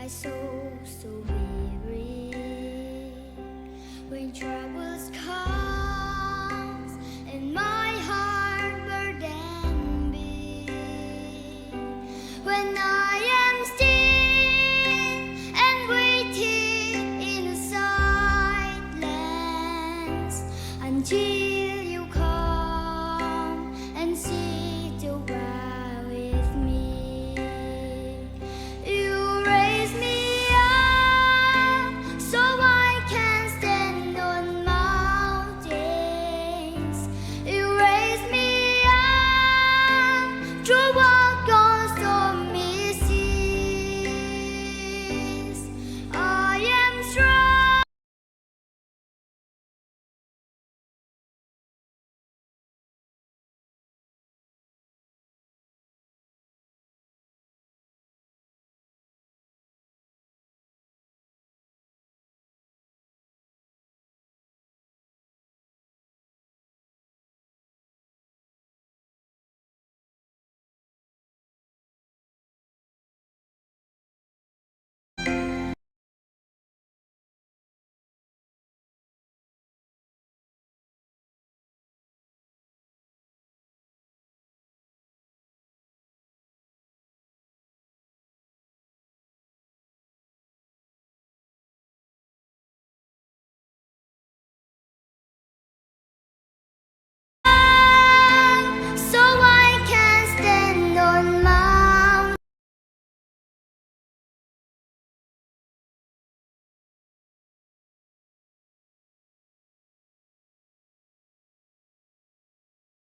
My soul so weary When troubles comes And my heart burden be When I am still And waiting in the silence Until you come And sit a while with me You raise me up so I can stand on mountains. You raise me up to walk on stormy seas. I am strong. So I can stand on mountains.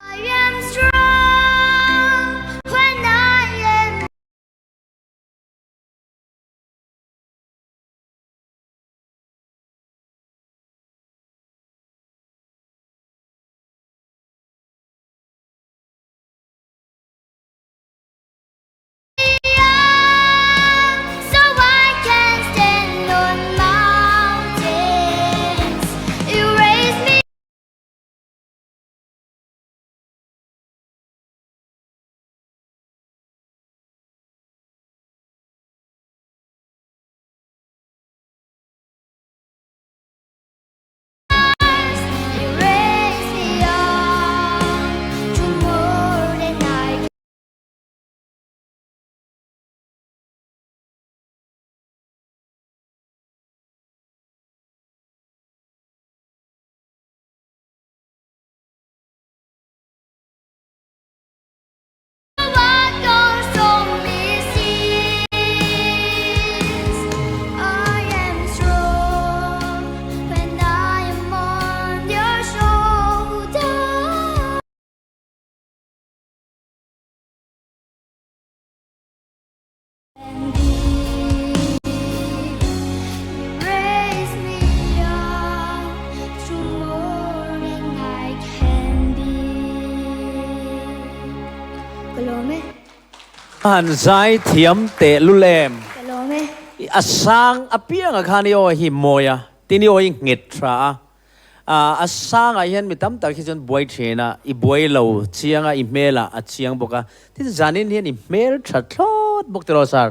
I am strong when I am So I can stand on mountains. You raise me. You raise me up to more than I I am strong when I am on your shoulder. And you raise me up to more than I can be. Ka lawm e. Han zai thiam teh lul em. Ka lawm e. A sang apianga khan i aw hi mawi a, tin i aw hi nghet tha a. A sangah hian mi tam tak hi chuan buai thin a, i buai lo chiang a, i hmelah a chiang bawk a, tin zanin hian i hmel tha thlawt bawk tiraw sir?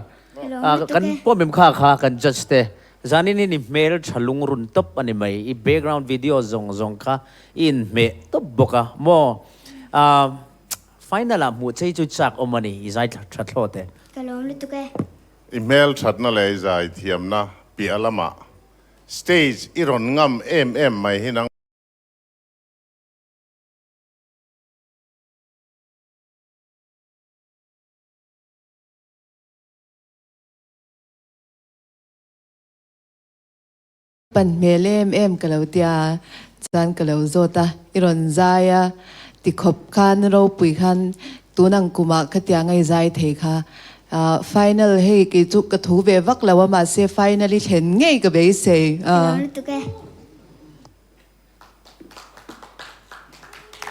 Kan pawm em kha kha kan judge te, zanin hian i hmel tha lungrun tawp a ni mai, i background video zawng zawng kha i inhmeh tawp bawk a maw? Final ah hmuh chei chu chak awm a ni, i zai tha thlawt e. Ka lawm lutuk e. I hmel thatna leh i zai thiamna piah lamah Stage i rawn ngam em em mai hi nang. Pan hmel em em ka lo tia chuan ka lo zawt a, i rawn zai a ti khawp khan ropui khan tun ang kumah khatiang a i zai thei kha Final hei kei chu ka thu ve vak lo a mahse final i thlen ngei ka beisei. Ka lo lutuk e.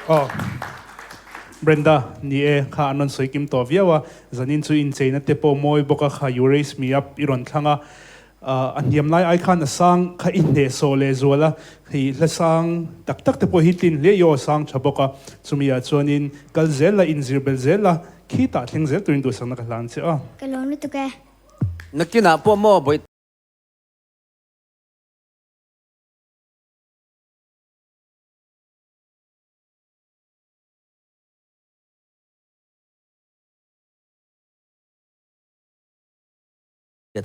Aw Brenda, ni e, kha an rawn sawi kim tawh viau a, zanin chu incheina te pawh mawi bawk a, kha you raise me up i rawn thlang a, a hniam lai ai khan a sang kha i hnehsawh leh zual a, hei hla sang tak tak te pawh hi tlin hle i aw sang tha bawk a, chumi ah chuanin kal zel la, inzir bel zel la, Khitah thleng zel turin duhsakna ka hlan che a. Ka lawm lutuk e. Nakinah pawh maw bawi.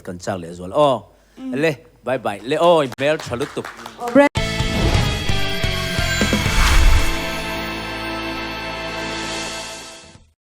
Kan chak leh zual aw. Le bye bye le aw i hmel tha lutuk.